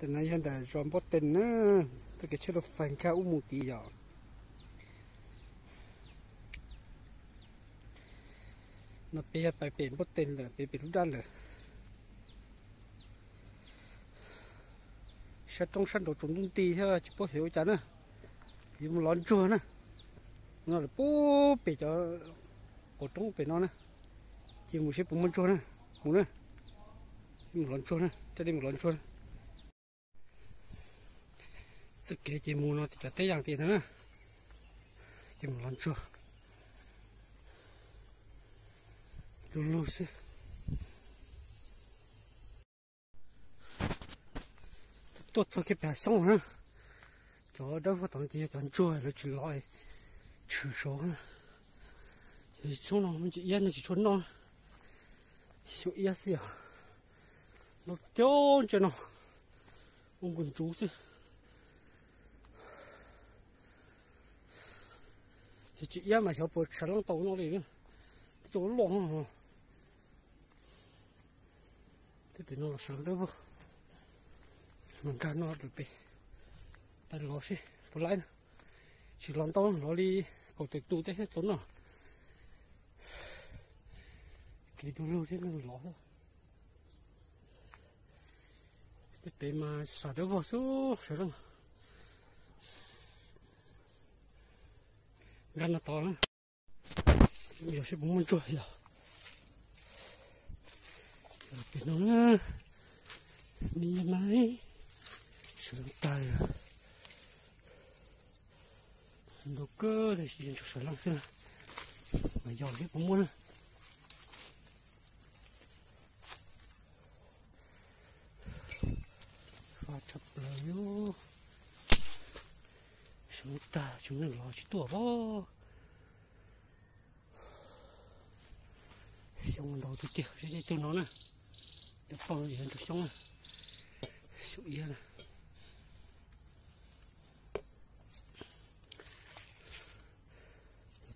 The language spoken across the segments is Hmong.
Tam no yog ntawm zos Npab Tees na, txoj kev tsheb rau fais nkag ub mus tid yom. No peb yog pais pem Npab Tees lawm, pem pem lub daj lawm. Sab roob sab nraud tsaus ntuj nti thiab tsis paub xyov ua cas na. Yuav mus lov ntsuag na. No lawm puag pem cov qaum roob pem no na. Ces mus seb puas muaj ntsuag na. Mus na. Mus lov ntsuag na, coj nej mus lov ntsuag na. Txoj kev ces mus no ces cov teb yam tias ntawd na. Ces mus lov ntsuag. Lug lug xwb. Tuaj txog kiag pem hav xyoob na. Cov dawb vog tom no ces yog cov ntsuag lawv tsis lov, tshwm saud. Ces xyoob no tsis iab no tsis tshua noj, xyoob iab xwb yom. Noj coob ntsia no, ua nkus ntsuv xwb. Yog tsis iab mas xyov puas tshaj leej tau noj li. Tib co loj loj. Tej pem no los sawv dawb vog, mas nkag no pem pais lov seb puas laib na. Tsis lov ntau, lov li kaum tawm tus tej thiab txaus noj. Kev du lug thiab lov xwb. Tej pem mas sawv dawb vog xwb sawv dawb. Nkag no tod na. Yog seb puas muaj ntsuag yog. Pem no na, me mas sawv tag. Ntau kawg tab sis ntsuag sawv leej xwb na. Mas yog seb puas muaj na. Faj tshaj plaws li. Sawv tag tsis muaj neeg los tsis tuaj os. Xyoob ntau tiag tiag, seb tej tug no na. Cov pog yog ntsuag xyoob na. Xyoob iab na.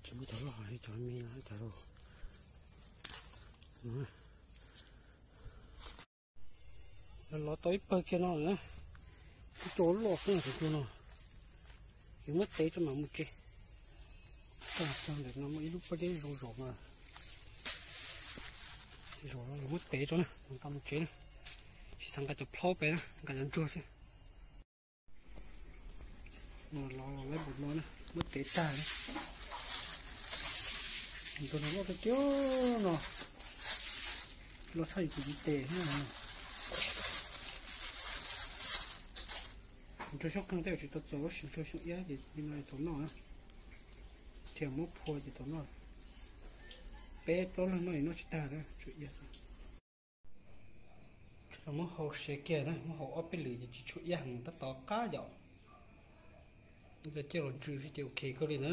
Tsis muaj cov loj, cov me no cov loj. Lov tau ib pawg kiag no lawm na. Ib co loj xwb tus no. Yuav muab tev tso mam mus tsev. Ntawm no muaj ib lub pob zeb zoo zaum mas, zaum no yuav muab tev tso na, nqa mus tsev na. Tsis xav nqa cov plhaub pem na, nqa cov ntsuag xwb. Los los lawm npaum no na, muab tev tag na. Tus no loj tiag tiag no, loj tshaj yus tus tes thiab. Ntsuag xyoob qeeg tej tsis tau txaus, tab sis ntsuag xyoob iab ces li no txaus noj na. Thiaj muab phua ces txaus noj. Peb plaub leeg noj es noj tsis tag na, tshuav iab xwb. Muab hau siav kiag na, muab hau ob peb lwm ces tsis tshuav iab heev, tab tom qab yom. Coj los ntsw xwb ces ok kawg li na.